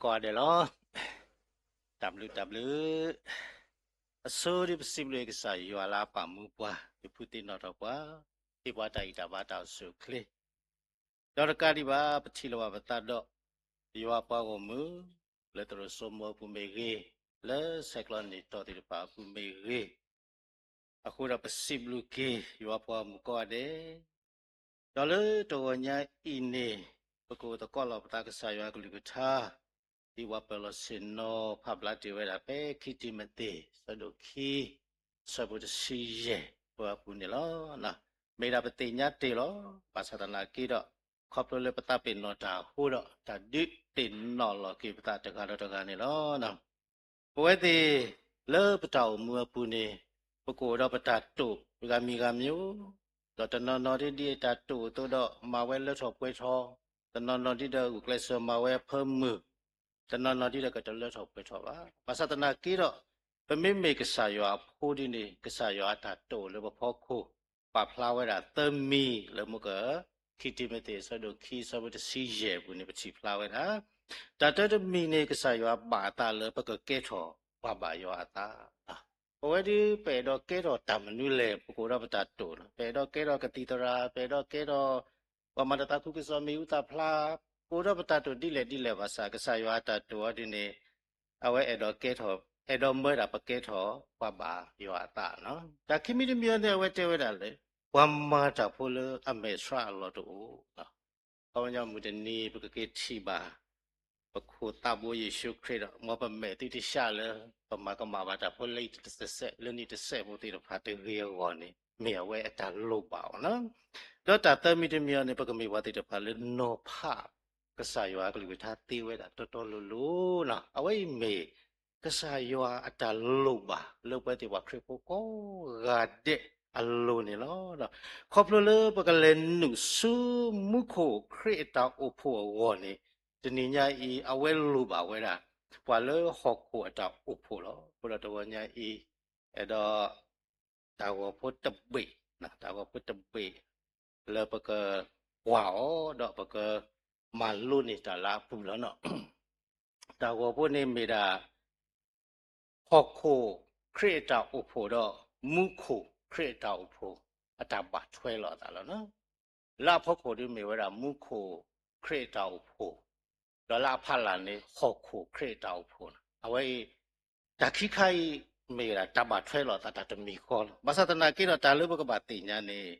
ကိးဂၤဒဲးလီၤ. တၢ်ဘျုးတၢ်ဘျုး. အဆိဒ်ပစံးဘျုးကစၢ်ယွၤလၢအပာ်မူပှၤ, ဒုးဖုးသ့ၣ်နီၣ်ထီၣ်ပှၤ, ဟ့ၣ်ပှၤတၢ်ဂံၢ်တၢ်ဘါတၢ်အိၣ်ဆူၣ်အိၣ်ချ့, ဒီးတကးဒံးဘၣ် ပထံၣ်လိာ်ဘၣ်ပသးဒီး ယွၤပှၤဂီၢ်မုၢ် လၢသရိာ်စိမိၤအပူၤမ့ၢ်ဂ့ၤ, လၢဆဲးကျိးန့ၢ်တီၢ်သ့ၣ်တဖၣ်အပူၤမ့ၢ်ဂ့ၤ, အဃိဒီးပစံးဘျုးက့ၤယွၤပှၤဂီၢ်မုၢ်ကိးဂၤဒဲး. ဒီးလၢတဂီၤညါအံၤန့ၣ် ပကအိၣ်သကိးလီၤပသးကစၢ်ယွၤအကလုၢ်ကထါ, ဒ်ပှၤပၢၤလီၢ်ဆ့ၣ်နီၤဖးဘျါတ့ၢ်ဝဲဒၣ်ဖဲခံတံၤမသ့း ဆၢဒိၣ်ခံ ဆၢဖိတဆံယဲၢ်အပူၤန့ၣ်လီၤ. မ့ၢ်ဒၣ်ပသ့ၣ်ညါတ့ၢ်လီၤ. ဘၣ်ဆၣ်သနာ်က့ဒီး ခီဖျိလၢပသးပ့ၤနီၣ်တၢ်အဃိဒီး တၢ်ဒုးသ့ၣ်နီၣ်လီၤက့ၤပသးတဂၤဒီးတဂၤန့ၣ်လီၤ. ပဝဲသ့ၣ် လၢပတၢ်အိၣ်မူအပူၤန့ၣ် ပကအိၣ်ဒီးပတၢ်တိာ်ဂၤမံၤဂၤမံၤ, ဒီးတနီၤနီၤဒ်ဒ်အတၢ်တိာ်အသိးဒီး မၤဝဲလၢထီၣ်ပှဲၤထီၣ်, တနီၤနီၤဒ်ဒီးဂုာ်ကျဲးစၢးမၤဝဲအဖၢမုၢ်, တနီၤနီၤဒ်ဒီးကတလၢထီၣ်ပှဲၤထီၣ်ဘၣ်. ဘၣ်ဆၣ်သနာ်က့ဒီး ပမ့မ့ၢ်ကစၢ်ယွၤအဖိဒ်န့ၣ် ကစၢ်ယွၤအတၢ်တိာ်လၢပဖီခိၣ် ပာ်ဖျါဝဲဒၣ်သၢမံၤလၢမုၢ်က ခံတံၤမသ့း ဆၢဒိၣ်ခံ ဆၢဖိတဆံယဲၢ်အပူၤန့ၣ် ပထံၣ်ဖျါဝဲဒၣ်. တၢ်တၢတမံၤန့ၣ် ကစၢ်ယွၤဘၣ်အသးလၢပကကဲထီၣ်ပှၤဘၣ်ယွၤအသး. ပဝဲဒၣ်ပအဲၣ်ဒိးကဲထီၣ်တၢ်မနုၤလဲၣ် ပကအိၣ်ဒီးပတၢ်တိာ်လီၤ. ပအဲၣ်ဒိးကဲထီၣ်ကသံၣ်သရၣ်, ပအဲၣ်ဒိးကဲထီၣ် ပှၤမၤတၢ်သးခုကစီၣ်မ့ၣ်အူသၣ်ဖျါ, ပအိၣ်ဒီးပတၢ်တိာ်ဒ်လဲၣ်ဒ်လဲၣ်ဘၣ်ဆၣ် ကစၢ်ယွၤအတၢ်တိာ်အီၤဒ်န့ၣ် အဝဲအဲၣ်ဒိးကဲထီၣ်, အဲၣ်ဒိးမၢဒၣ်ပကဲထီၣ်ပှၤဘၣ်ယွၤအသးလီၤ. တၢ်ခံမံၤတမံၤအံၤန့ၣ် အဝဲတဲဝဲဒၣ်လၢ ပှၤမၤတၢ်ဖိလၢအမဲာ်ဆှးအလီၢ်တအိၣ် အခီပညီမုၢ်တနံၤ ပကက့ၤထံၣ်ဘၣ် ပခိၣ်သးဘိယ့ၣ်ၡူးခရံာ်ဒီး မ်ပမဲာ်သုတဆှးလၢ ပမၤကမၣ်ဘၣ်တၢ်ဖိလၢတစဲးစဲးလၢနံၣ်တစဲးဖိသ့ၣ်တဖၣ်တဂ့ၤအဂီၢ်န့ၣ် မ့ၢ်အဝဲအတၢ်လိၣ်ဘၣ်အီၤလီၤ. ဒီးတၢ်သၢမံၤတမံၤအံၤန့ၣ် ပကမ့ၢ်ပှၤသ့ၣ်တဖၣ်လၢနီၤဖး ကစၢ်ယွၤအကလုၢ်ကထါသ့ဝဲဒၣ်တီတီလိၤလိၤလီၤ. အဝဲအံၤမ့ၢ် ကစၢ်ယွၤအတၢ်လိၣ်ဘၣ်လၢပဝဲသ့ၣ်ပှၤခရံာ်ဖိကိးဂၤဒဲးအလိၤန့ၣ်လီၤ. ခီဖျိလၢပကလဲၤနုာ်ဆူမူခိၣ်ခရံာ်အတၢ်အိၣ်ဖှိၣ်အဂီၢ်န့ၣ် တနံၤညါအံၤ အဝဲလိၣ်ဘၣ်ဝဲဒၣ် ပှၤလၢဟီၣ်ခိၣ်အတၢ်အိၣ်ဖှိၣ်လီၤ. အဃိဒီးတဂီၤညါအံၤ အဲၣ်ဒိး တၢ်ဂီၤဖိတဘ့ၣ်, တၢ်ဂီၤဖိတဘ့ၣ် လၢပကကွၢ်အီၤ ဒီးပကမၤလိန့ၢ်တၢ်လၢအပူၤလီၤ. တၢ်ဂီၤဖိန့ၣ်မ့ၢ်ဒၣ် ဟီၣ်ခိၣ်ခရံာ်အတၢ်အိၣ်ဖှိၣ်ဒီး မူခိၣ်ခရံာ်အတၢ်အိၣ်ဖှိၣ် အတၢ်ဘၣ်ထွဲလိာ်အသးလီၤ. လၢအဖီခိၣ်ဒ်မ့ၢ်ဝဲဒၣ် မူခိၣ်ခရံာ်အတၢ်အိၣ်ဖှိၣ်, ဒီးလၢအဖီလာ်န့ၣ် ဟီၣ်ခိၣ်ခရံာ်အတၢ်အိၣ်ဖှိၣ်လီၤ. အဝဲအံၤ တၢ်ခံခါအံၤ မ့ၢ်ဝဲဒၣ် တၢ်ဘၣ်ထွဲလိာ်အသးတၢ်တမံၤဃီလီၤ. ဘၣ်ဆၣ်သနာ်က့ဒီး တၢ်လၢပကဘၣ်သ့ၣ်ညါန့ၣ်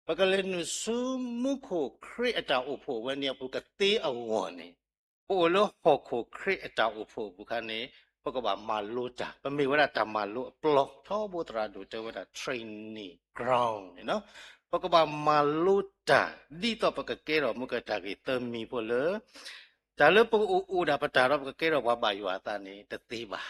ပကလဲၤနုာ်ဆူမူခိၣ်ခရံာ်အတၢ်အိၣ်ဖှိၣ်ဝဲန့ၣ်အပူၤကသ့အဂီၢ်န့ၣ် ပအိၣ်လၢဟီၣ်ခိၣ်ခရံာ်အတၢ်အိၣ်ဖှိၣ်အပူၤအခါန့ၣ် ပကဘၣ်မၤလိတၢ်, ပမ့ၢ်ဝဲဒၣ်တၢ်မၤလိအပျီ ထီဘိသရၣ်ဒိၣ်တဲဝဲဒၣ် training ground န့ၣ်လီၤ. ပကဘၣ်မၤလိတၢ် ဒ်သိးပကကဲထီၣ်မူကတၢ်ဂ့ၢ်သၢမံၤဖိလၢ တၢ်လၢပကအိၣ်အိၣ်ဒၣ်ပတၢ်ဒီးပကကဲထီၣ်ပှၤဘၣ်ယွၤအသးန့ၣ် တသ့ဘၣ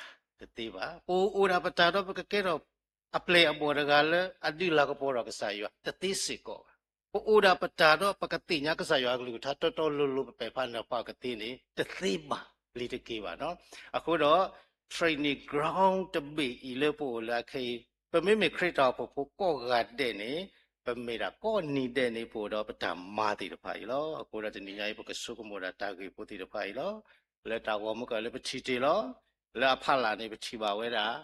်, တသ့ဘၣ်. ပအိၣ်အိၣ်ဒၣ်ပတၢ်ဒီးပကကဲထီၣ် အပျဲၢ်အဘီၣ်တဂၤလၢအဒုးလၤကပီၤဒီးကစၢ်ယွၤ တသ့စ့ၢ်ကီးဘၣ်. ပအိၣ်ဒၣ်ပတၢ်ဒီးပကသ့ၣ်ညါကစၢ်ယွၤအကလုၢ်ကထါတီတီလိၤလိၤ ပပဲာ်ဖးနၢ်ပှၤကသ့န့ၣ် တသ့ဘၣ်လံတက့ၢ်ဘၣ်နီၤ. အဃိဒီး training ground တဘ့ၣ်အံၤလၢပအိၣ်လၢအခဲအံၤ ပမ့မ့ၢ်ခရံာ်တၢ်အိၣ်ဖှိၣ်ဖိကိးဂၤဒဲးန့ၣ် ပမ့ၢ်ဒၣ်ကိးနံၤဒဲးန့ၣ် ပအိၣ်ဒီးပတၢ်မၤသ့ၣ်တဖၣ်အံၤလီၤ. အဃိဒီးတနံၤညါအံၤ ပကဆိကမိၣ်ဒၣ်တၢ်ဂ့ၢ်ဖိသ့ၣ်တဖၣ်အံၤလီၤ. လၢတၢ်ဂီၤမူကလၢပထံၣ်တ့ၢ်လီၤ. လၢအဖီလာ်န့ၣ် ပထံၣ်ဘၣ်ဝဲဒၣ်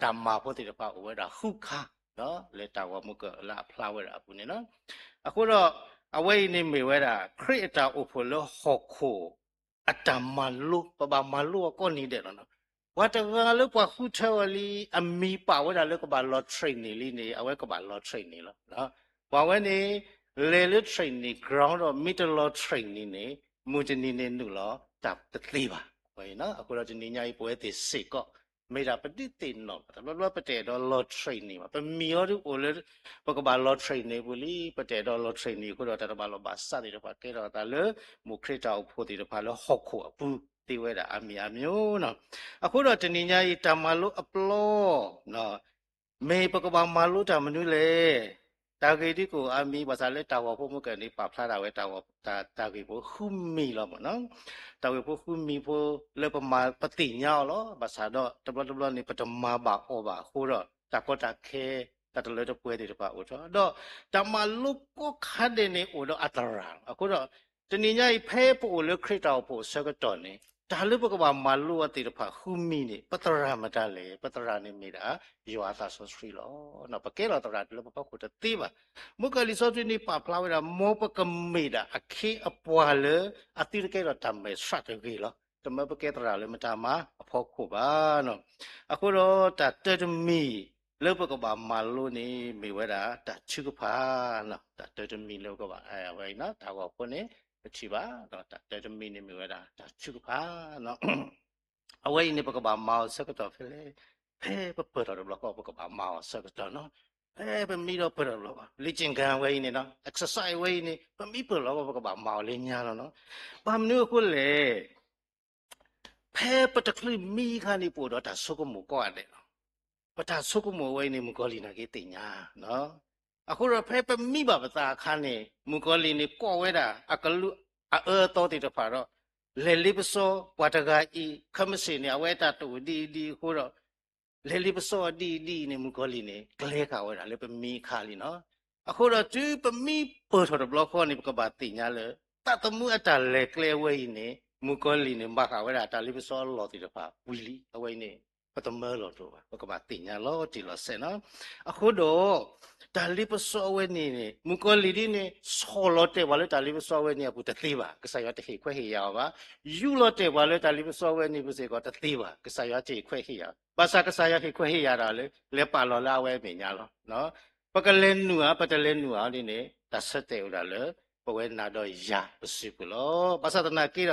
တၢ်မၤဖိသ့ၣ်တဖၣ်အိၣ်ဝဲဒၣ်ဃုခါ လၢတၢ်ဂီၤမူကလၢအဖျါဝဲဒၣ်အပူၤန့ၣ်လီၤ. အဃိဒီး အဝဲအံၤန့ၣ်မ့ၢ်ဝဲဒၣ် ခရံာ်အတၢ်အိၣ်ဖှိၣ်လၢဟီၣ်ခိၣ် အတၢ်မၤလိ ပဘၣ်မၤလိအီၤကိးနံၤဒဲးလီၤ. ပှၤတဂၤလၢပှၤဃုထၢအီၤလံ အမံၤပာ်ဝဲဒၣ်လၢကဘၣ်လီၤ training လံန့ၣ် အဝဲကဘၣ်လီၤ training လီၤ. ပှၤဝဲန့ၣ် လဲၤလၢ training ground ဒီး မ့ၢ်တလီၤ training န့ၣ် မုၢ်တနံၤန့ၣ်နုာ်လီၤ တၢ်တသ့ဘၣ်. အဃိဒီးတနံၤညါအံၤ ပဝဲသ့ၣ်စ့ၢ်ကီး မ့ၢ်ဒၣ်ပဒုးသ့ၣ်နီၣ် တဘျီဘျီပတအဲၣ်ဒိးလီၤ training ဘၣ်. ပမံၤအီၤဒ်အိၣ်လၢ ပကဘၣ်လီၤ training ပူၤလံ ပတအဲၣ်ဒိးလီၤ training အဃိဒီး တၢ်တဘၣ်လီၤဘၣ်စးသ့ၣ်တဖၣ် ကဲထီၣ်အသးလၢ မိၢ်ခရံာ်တၢ်အိၣ်ဖှိၣ်သ့ၣ်တဖၣ်လၢဟီၣ်ခိၣ်အပူၤသ့ဝဲဒၣ်အါမံၤအါမံၤလီၤ. အဃိဒီးတနံၤညါအံၤ တၢ်မၤလိအပျီ မ့ၢ်ပကဘၣ်မၤလိတၢ်မနုၤလဲၣ်. တၢ်ဂ့ၢ်ဒ်ကအိၣ်အါမံၤ ဘၣ်ဆၣ်လၢတၢ်ဂီၤဖိမုၢ်ကန့ၣ် ပာ်ဖျါဒၣ်ဝဲ တၢ်ဂ့ၢ်ဖိဃုမံၤလီၤမ့ၢ်နီၤ. တၢ်ဂ့ၢ်ဖိဃုမံၤဖိလၢပမၤ ပသ့ၣ်ညါအီၤလီၤ. ဘၣ်ဆၣ်ဒီးတဘျီတဘျီန့ၣ် ပတမၤဘၣ်အီၤဘၣ်အဃိဒီး တၢ်ကီတၢ်ခဲ တၢ်တလၢတပှဲၤသ့ၣ်တဖၣ်အိၣ်ထီၣ် ဒီးတၢ်မၤလိကိးခါဒဲးန့ၣ် အိၣ်ဒီးအသရၣ်လီၤ. အဃိဒီး တနံၤညါအံၤ ဖဲပအိၣ်လၢခရံာ်တၢ်အိၣ်ဖှိၣ်အဆၢကတီၢ်န့ၣ် တၢ်လၢပကဘၣ်မၤလိအီၤသ့ၣ်တဖၣ်ဃုမံၤန့ၣ် ပသရၣ်မတၤလဲၣ်, ပသရၣ်န့ၣ်မ့ၢ်ဒၣ် ယွၤအသးစီဆှံလီၤ. ပကဲလီၤသရၣ်လၢပဖီခိၣ်တသ့ဘၣ်. မုၣ်ကီၤလံၢ်စီဆှံန့ၣ်ပာ်ဖျါဝဲဒၣ် မ်ပကမ့ၢ်ဒၣ်အခ့အပှၤလၢအသုတကဲထီၣ်တၢ်မဲာ်ဆှးတဂ့ၤလီၤ. တမၢပကဲသရၣ်လၢမတၤမၤအဖီခိၣ်ဘၣ်. အဃိဒီးတၢ်တၢတမံၤ လၢပကဘၣ်မၤလိန့ၣ် မ့ၢ်ဝဲဒၣ်တၢ်ထုကဖၣ်, တၢ်တၢတမံၤလၢပကဘၣ် အဝဲအံၤ တၢ်ဂီၤဖိန့ၣ် ပထံၣ်ဘၣ်, တၢ်တၢတမံၤန့ၣ်မ့ၢ်ဝဲဒၣ်တၢ်ထုကဖၣ်. အဝဲအံၤန့ၣ် ပကဘၣ်မၤအီၤဆၢကတီၢ်ဖဲလဲၣ်, ဖဲပပၢၢ်ထီၣ်တဘျီဃီ ပကဘၣ်မၤအီၤဆၢကတီၢ်နီၤ. ဖဲပမံဒီးပၢၢ်ထီၣ်တဘျီဃီ လေ့ကျင့်ခန်း ဝဲအံၤန့ၣ်နီၤ, exercise ဝဲအံၤန့ၣ် ပမံပၢၢ်လီၤ ပကဘၣ်မၤအီၤလၢညါလီၤနီၤ. ဘၣ်မနုၤအဃိလဲၣ် ဖဲပတချုးမံအခါန့ၣ် ပအိၣ်ဒီးတၢ်ဆိကမိၣ်ကိးဂၤဒဲးလီၤ. ပတၢ်ဆိကမိၣ်ဝဲအံၤန့ၣ် မုၣ်ကီၤလံၢ်နာ်က့သ့ၣ်ညါ. အဃိဒီးဖဲပမံဘၣ်ပသးအခါန့ၣ် မုၣ်ကီၤလံၢ်န့ၣ် ကိးဝဲဒၣ်အကလူးအအၢအသီသ့ၣ်တဖၣ်ဒီး လဲၤလ့ပစီပှၤတဂၤအံၤ ခဲမုၢ်ဆ့ၣ်န့ၣ် အဝဲတၢ်တအိၣ်ဒ်အံၤဒ်အံၤအဃိဒီး လဲၤလ့ပစီအီၤဒ်အံၤဒ်အံၤန့ၣ် မုၣ်ကီၤလံၢ်န့ၣ် ကျဲဃာ်ဝဲဒၣ်လၢပမံအခါလံနီၤ. အဃိဒီးတုၤပမံပၢၢ်ထီၣ်တဘျီဃီန့ၣ် ပကဘၣ်သ့ၣ်ညါလၢ သးသမူအတၢ်လဲၤကျဲဝဲအံၤန့ၣ် မုၣ်ကီၤလံၢ်န့ၣ် ဘၣ်ဃးဝဲဒၣ်တၢ်လ့ပစီအလီၢ်သ့ၣ်တဖၣ်ဝံၤလံ. အဝဲအံၤန့ၣ် ပတမၢလီၤတအိၣ်ဘၣ်, ပကဘၣ်သ့ၣ်ညါလီၤတံၢ်လီၤဆဲးနီၤ. အဃိဒီး တၢ်လ့ပစီအဝဲန့ၣ်န့ၣ် မုၣ်ကီၤလံၢ်ဒ်န့ၣ် ဆီၣ်လီၤတဲာ်ပှၤလၢတၢ်လ့ပစီအဝဲန့ၣ်အပူၤတသ့ဘၣ်, ကစၢ်ယွၤတဟ့ၣ်ခွဲးဟ့ၣ်ယာ်အီၤဘၣ်. ယူးလီၤတဲာ်ပှၤလၢတၢ်လ့ပစီအဝဲန့ၣ်ပူၤစ့ၢ်ကီးတသ့ဘၣ်, ကစၢ်ယွၤတဟ့ၣ်ခွဲးဟ့ၣ်ယာ်, ဘၣ်ဆၣ်ကစၢ်ယွၤဟ့ၣ်ခွဲးဟ့ၣ်ယာ်တၢ်လၢ လဲၤပာ်လီၤလၢအဝဲအမဲာ်ညါလီၤ. ပကလဲၤနုာ်ဧါ ပတလဲၤနုာ်ဧါဒ်န့ၣ် တၢ်ဆၢတဲာ်အိၣ်ဒၣ်လၢ ပဝဲနၤဒီးယၤပစုပူၤလီၤ. ဘၣ်ဆၣ်သနာ်က့ဒီး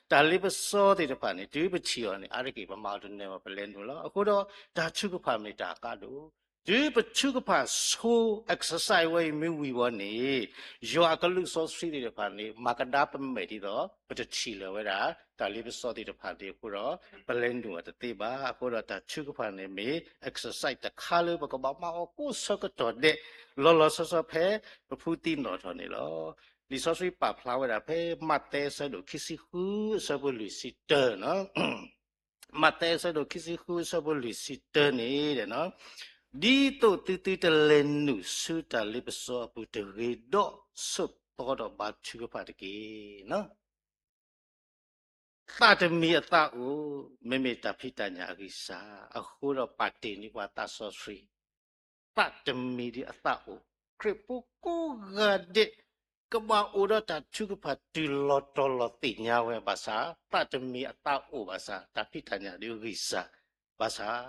တၢ်လ့ပစီသ့ၣ်တဖၣ်န့ၣ် တုၤပထံၣ်အီၤန့ၣ် အါတက့ၢ်ပမၤအီၤတနၢၤဘၣ် ပလဲၤနုာ်လီၤ. အဃိဒီး တၢ်ထုကဖၣ်မ့ၢ်တၢ်အကါဒိၣ်, တုၤပထုကဖၣ်ဆိ exercise ဝဲအံၤမ့ၢ်ဝံၤဘၣ်န့ၣ် ယွၤအကလူးစီဆှံသ့ၣ်တဖၣ်န့ၣ် မၤကဒါပမဲာ်ဒ်သိး ပတထံၣ်လၢၤဝဲဒၣ် တၢ်လ့ပစီသ့ၣ်တဖၣ်န့ၣ်အဃိဒီး ပလဲၤနုာ်အီၤတသ့ဘၣ်. အဃိဒီးတၢ်ထုကဖၣ်န့ၣ်မ့ၢ် exercise တခါလၢပကဘၣ်မၤအီၤကိးဆၢကတီၢ်ဒဲး လီၤလီၤဆီဆီဖဲ ပဖုသံနီၣ်ထီၣ်န့ၣ်လီၤ. လံာ်စီဆှံပာ်ဖျါဝဲဒၣ်ဖဲမးသဲအဆၢဒိၣ်ခံဆံဃုအဆၢဖိလွံၢ်ဆံတၢနီၤ မးသဲအဆၢဒိၣ်ခံဆံဃုအဆၢဖိလွံၢ်ဆံတၢန့ၣ် ဒ်သိးသုသုတလဲၤနုာ်ဆူတၢ်လ့ပစီအပူၤတဂ့ၤဒီး ဆိးသီဒီးဘါထုကဖၣ်တက့ၢ်. သးတမံၤအသးအိၣ် မ့မ့ၢ်တၢ်ဖံးတၢ်ညၣ်အဂံၢ်စၢ်, အဃိဒီးပာ်တ့ၢ်န့ၢ်ပှၤသးစီဆှံ သးတမံၤဒ်အသးအိၣ်, ခရံာ်ဖိကိးဂၤဒဲး ကဘၣ်အိၣ်ဒီးတၢ်ထုကဖၣ်တုၤလီၤတီၤလီၤသ့ၣ်ညါဝဲဘၣ်ဆၣ်, သးတမံၤအသးအိၣ်ဘၣ်ဆၣ် တၢ်ဖံးတၢ်ညၣ်ဒ်အဂံၢ်စၢ်, ဘၣ်ဆၣ်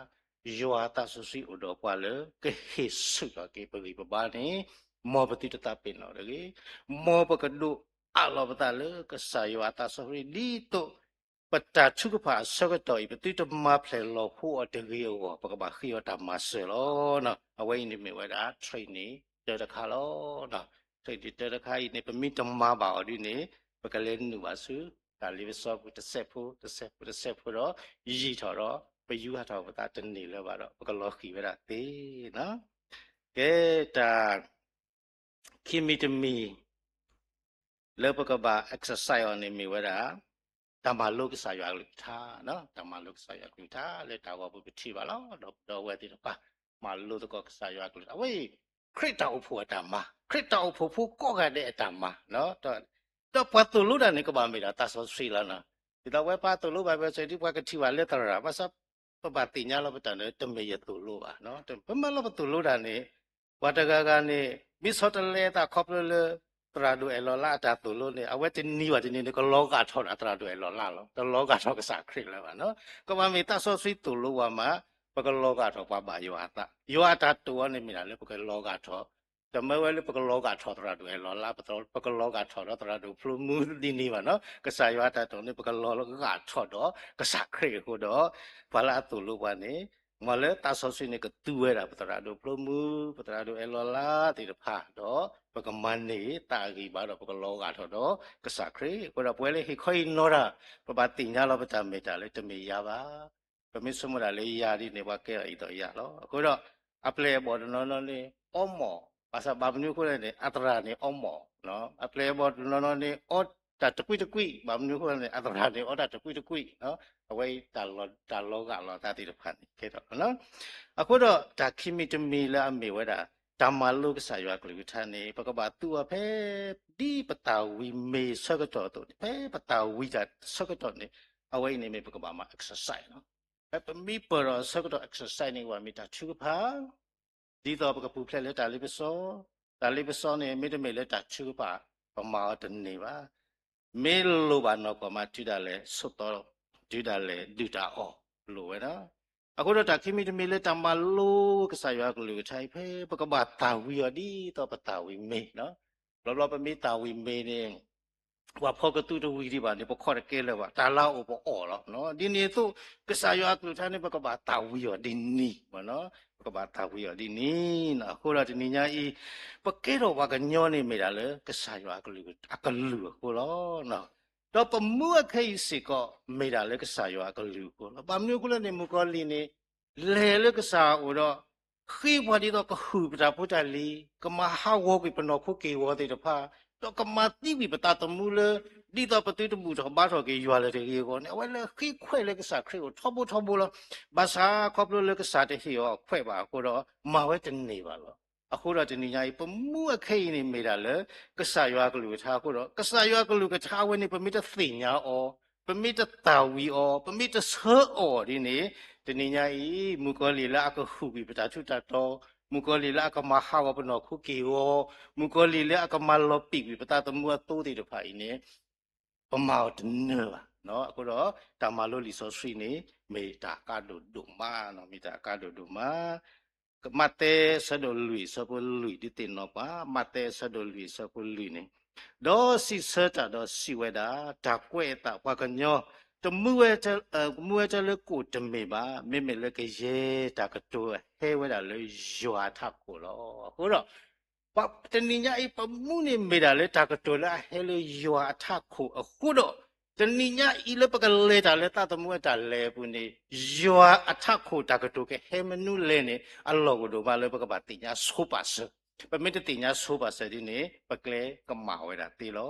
ယွၤအသးစီဆှံအိၣ်ဒီးပှၤလၢ ကဟ့ၣ်ဆူၣ်ထီၣ်က့ၤပဂံၢ်ပဘါန့ၣ်, မ်ပသုတသးပ့ၤနီၣ်တဂ့ၤ, မ်ပကဒိးအးလီၤပသးလၢကစၢ်ယွၤအသးစီဆှံ ဒ်သိး ပတၢ်ထုကဖၣ်အဆၢကတီၢ်အံၤ ပသုတမၤဖျဲးလီၤဖိအီၤတဂ့ၤအဂီၢ် ပကဘၣ်ဃ့အီၤတၢ်မၤစၢၤလီၤ. အဝဲအံၤန့ၣ်မ့ၢ်ဝဲဒၣ် training တၢတခါလီၤ. training တၢတခါအံၤန့ၣ် ပမ့ၢ်တမၤဘၣ်အီၤဒ်န့ၣ် ပကလဲၤနုာ်ဘၣ်ဆူ တၢ်လ့ပစီပူၤတစဲးဖိ တစဲးဖိ တစဲးဖိဒီး ယံာ်ထီၣ်ဒီး ပယူးဟးထီၣ်ပသးတန့ၢ်လၢၤဘၣ်ဒီး ပကလီၤဃံၤဝဲဒၣ်သ့နီၤ. ကဲ တၢ် ခံမံၤတမံၤ လၢပကဘၣ် exercise အီၤန့ၣ်မ့ၢ်ဝဲဒၣ် တၢ်မၤလိကစၢ်ယွၤအကလုၢ်ကထါ, တၢ်မၤလိကစၢ်ယွၤအကလုၢ်ကထါ လၢတၢ်ဂီၤပူၤပထံၣ်ဘၣ်လီၤ. ဒီပုၢ်ဒီဝဲၢ်သ့ၣ်တဖၣ် မၤလိသကိးကစၢ်ယွၤအကလုၢ်ကထါ အဝဲအံၤ ခရံာ်တၢ်အိၣ်ဖှိၣ်အတၢ်မၤ, ခရံာ်တၢ်အိၣ်ဖှိၣ်ဖိကိးဂၤဒဲးအတၢ်မၤ ဒီးပှၤသိၣ်လိတၢ်န့ၣ် ကဘၣ်မ့ၢ်ဒၣ်သးစီဆှံလီၤနီၤ. ဒ်သိးဝဲပှၤသိၣ်လိဘၣ်ဝဲစ့ၢ် ဒ်ပှၤကထံၣ်ဘၣ်လၢသရၣ် ဘၣ်ဆၣ် ပဘၣ်သ့ၣ်ညါလီၤပတၢ်န့ၣ် တမ့ၢ်ယသိၣ်လိဘၣ်. ပမ့ၢ်လီၤပသိၣ်လိတၢ်န့ၣ် ပှၤတဂၤဂၤန့ၣ် မ့ၢ်ဆီတလဲအသးခီဖျိလၢ သရၣ်ဒိၣ်အဲၣ်လီၤလါအတၢ်သိၣ်လိန့ၣ် အဝဲတနံၤဘၣ်တနံၤန့ၣ် ကလီၤဂာ်ထီၣ်ဒီးသရၣ်ဒိၣ်အဲၣ်လီၤလါလီၤ. တလီၤဂာ်ထီၣ်ကစၢ်ခရံာ်လၢၤဘၣ်နီၤ. ကဘၣ်မ့ၢ်သးစီဆှံသိၣ်လိပှၤမး ပကလီၤဂာ်ထီၣ်ပှၤဘၣ်ယွၤအသး. ယွၤအတၢ်တိာ်အီၤန့ၣ်မ့ၢ်ဒၣ်လၢ ပကလီၤဂာ်ထီၣ် တမ့ၢ်ဝဲလၢပကလီၤဂာ်ထီၣ်သရၣ်ဒိၣ်အဲၣ်လီၤလါ, ပကလီၤဂာ်ထီၣ်ဒီးသရၣ်ဒိၣ်ဖျိမူဒ်န့ၣ်ဘၣ်နီၤ. ကစၢ်ယွၤအတၢ်တိာ်န့ၣ် ပကလီၤဂာ်ထီၣ်ဒီးကစၢ်ခရံာ်အဃိဒီး ပှၤလၢအသိၣ်လိပှၤန့ၣ် မ်လၢသးစီဆှံန့ၣ်ကသူဝဲဒၣ်ပသရၣ်ဒိၣ်ဖျိမူ ပသရၣ်ဒိၣ်အဲၣ်လီၤလါသ့ၣ်တဖၣ်ဒီး ပကမၤန့ၢ်သးအဂံၢ်ဘါဒီး ပကလီၤဂာ်ထီၣ်ဒီးကစၢ်ခရံာ်အဃိဒီး ပဝဲလၢဟ့ၣ်ခီဟ့ၣ်နီၤတၢ် ပဘၣ်သ့ၣ်ညါလီၤပတၢ်မ့ၢ်တၢ်လၢတမ့ၢ်ယၤဘၣ်. ပမ့ၢ်ဆိကမိၣ်ဒၣ်လၢယၤဒ်န့ၣ် ပှၤကဲထီၣ်အံၤဒီးယၤလီၤ. အဃိဒီး အပျဲၢ်အဘီၣ်တနီၤနီၤန့ၣ် အီမိာ်, ဘၣ်ဆၣ်ဘၣ်မနုၤအဃိလဲၣ်န့ၣ် အသရၣ်န့ၣ်အီမိာ်, အပျဲၢ်အဘီၣ်တနီၤနီၤန့ၣ် အီတၢ်တကွံတကွံ, ဘၣ်မနုၤအဃိလဲၣ်န့ၣ် အသရၣ်န့ၣ်အီတၢ်တကွံတကွံ. အဝဲအံၤ တၢ်လီၤဂာ်လီၤသးသ့ၣ်တဖၣ်န့ၣ် ကဲထီၣ် အဃိဒီးတၢ်ခံမံၤတမံၤလၢအမ့ၢ်ဝဲဒၣ် တၢ်မၤလိကစၢ်ယွၤအကလုၢ်ကထါန့ၣ် ပကဘၣ်သူအီၤဖဲ ဒ်ပတၢ်ဝံမ့ၤဆၢကတီၢ်အသိးန့ၣ် ဖဲပတၢ်ဝံတၢ်ဆၢကတီၢ်န့ၣ် အဝဲအံၤန့ၣ်မ့ၢ်ပကဘၣ်မၤ exercise လီၤ. ဖဲပမ့ၢ်ပၢၢ်ဒီးဆၢကတီၢ် exercise န့ၣ် ကဘၣ်မ့ၢ်တၢ်ထုကဖၣ် ဒ်သိးပကပူၤဖျဲးလၢတၢ်လ့ပစီ, တၢ်လ့ပစီန့ၣ် မ့တမ့ၢ်လၢတၢ်ထုကဖၣ် ပမၤအီၤတန့ၢ်ဘၣ်. မ့ၢ်လိၣ်ဘၣ်နီၢ်ကီၢ်မး တုၤဒၣ်လဲာ်ဆိးသီ, တုၤဒၣ်လဲာ်ဒုၣ်တၢ်အီၣ်လိၣ်ဝဲဒၣ်. အဃိဒီးတၢ်ခံမံၤတမံၤလၢတၢ်မၤလိကစၢ်ယွၤအကလုၢ်ကထါအံၤ ဖဲပကဘၣ်သၣ်ဝံၤအီၤဒ်သိးပသၣ်ဝံၤမ့ၤလီၤ. ဘျီဘျီပမ့ၢ်သၣ်ဝံၤမ့ၤန့ၣ် ပှၤဖီကသူတဝံၤဒံးဘၣ်န့ၣ် ပခီၣ်တကဲလၢၤဘၣ်, တၢ်လၢအအိၣ်ပအီၣ်လီၤ. ဒ်န့ၣ်အသိး ကစၢ်ယွၤအကလုၢ်ကထါန့ၣ် ပကဘၣ်သၣ်ဝံၤအီၤဒ်န့ၣ်, ပကဘၣ်သၣ်ဝံၤအီၤဒ်န့ၣ်. အဃိဒီးတနံၤညါအံၤ ပကဲထီၣ်ပှၤကညီန့ၣ်မ့ၢ်ဒၣ်လၢ ကစၢ်ယွၤအကလုၢ်အကလုၢ်အဃိလီၤ. ဒီးပမူအခဲအံၤစ့ၢ်ကီး မ့ၢ်ဒၣ်လၢကစၢ်ယွၤအကလုၢ်အဃိလီၤ. ဘၣ်မနုၤအဃိလဲၣ်န့ၣ် မုၣ်ကီၤလံၢ်န့ၣ် လဲၤလၢကစၢ်အအိၣ်ဒီး ဃ့ပှၤဒ်သိးကဟုၣ်ပတၢ်ဖိတၢ်လံၤ, ကမၤဟးဂီၤကွံာ်ပနီၢ်ခိက့ၢ်ဂီၤသ့ၣ်တဖၣ်, ဒီးကမၤသံကွံာ်ပသးသမူလၢ ဒ်သိးပသုတဘူၣ်ထီၣ်ဘါထီၣ်က့ၤယွၤလၢၤတဂ့ၤအဂီၢ်န့ၣ် အဝဲလဲၤဃ့ခွဲးလၢကစၢ်ခရံာ်အအိၣ်ထီဘိထီဘိလီၤ. ဘၣ်ဆၣ်ခီဖျိလၢကစၢ်တဟ့ၣ်အီၤအခွဲးဘၣ်အဃိဒီး မၤဝဲတန့ၢ်ဘၣ်လီၤ. အဃိဒီးတနံၤညါအံၤ ပမူအခဲအံၤန့ၣ်မ့ၢ်ဒၣ်လၢ ကစၢ်ယွၤအကလုၢ်ကထါအဃိဒီး ကစၢ်ယွၤအကလုၢ်ကထါအဝဲန့ၣ် ပမ့ၢ်တသ့ၣ်ညါအီၤ, ပမ့ၢ်တသၣ်ဝံၤအီၤ, ပမ့ၢ်တဆၢအီၤဒ်န့ၣ် တနံၤညါအံၤ မုၣ်ကီၤလံၢ်လၢအကဟုၣ်ကွံာ်ပတၢ်ထူးတၢ်တီၤ, မုၣ်ကီၤလံၢ်လၢအကမၤဟးဂီၤပနီၢ်ခိက့ၢ်ဂီၤ, မုၣ်ကီၤလံၢ်လၢအကမၤလီၤပံာ်ကွံာ်ပသးသမူအသိသ့ၣ်တဖၣ်အံၤန့ၣ် ပမၤအီၤတန့ၢ်ဘၣ်. အဃိဒီး တၢ်မၤလိလံာ်စီဆှံန့ၣ် မ့ၢ်တၢ်ကါဒိၣ်ဒိၣ်မး, မ့ၢ်တၢ်ကါဒိၣ်ဒိၣ်မး. မးသဲအဆၢဒိၣ်လွံၢ်အဆၢဖိလွံၢ် ဒုးသ့ၣ်နီၣ်ပှၤ, မးသဲအဆၢဒိၣ်လွံၢ်အဆၢဖိလွံၢ်န့ၣ်, ဒီးစံးဆၢတၢ်ဒီးစံးဝဲဒၣ်, တၢ်ကွဲးအသးပှၤကညီ တမူဝဲ, မူဝဲတၢ်လၢကိၣ်တမ့ၢ်ဘၣ်, မ့မ့ၢ်လၢကယဲၢ်တၢ်ကတိၤအဟဲဝဲဒၣ်လၢယွၤအထးခိၣ်လီၤ. အဃိဒီး တနံၤညါအံၤ ပမူန့ၣ်မ့ၢ်ဒၣ်လၢတၢ်ကတိၤလၢအဟဲလၢယွၤအထးခိၣ်အဃိဒီး တနံၤညါအံၤလၢပကလဲၤတၢ်လၢသးသမူအတၢ်လဲၤအပူၤန့ၣ် ယွၤအထးခိၣ်တၢ်ကတိၤကဟဲမနုၤလဲၣ်န့ၣ် အလီၢ်အိၣ်ဒိၣ်မးလၢပကဘၣ်သ့ၣ်ညါဆိပာ်စၢၤ, ပမ့ၢ်တသ့ၣ်ညါဆိပာ်စၢၤဒ်န့ၣ် ပကျဲကမၣ်ဝဲဒၣ်သ့လီၤ.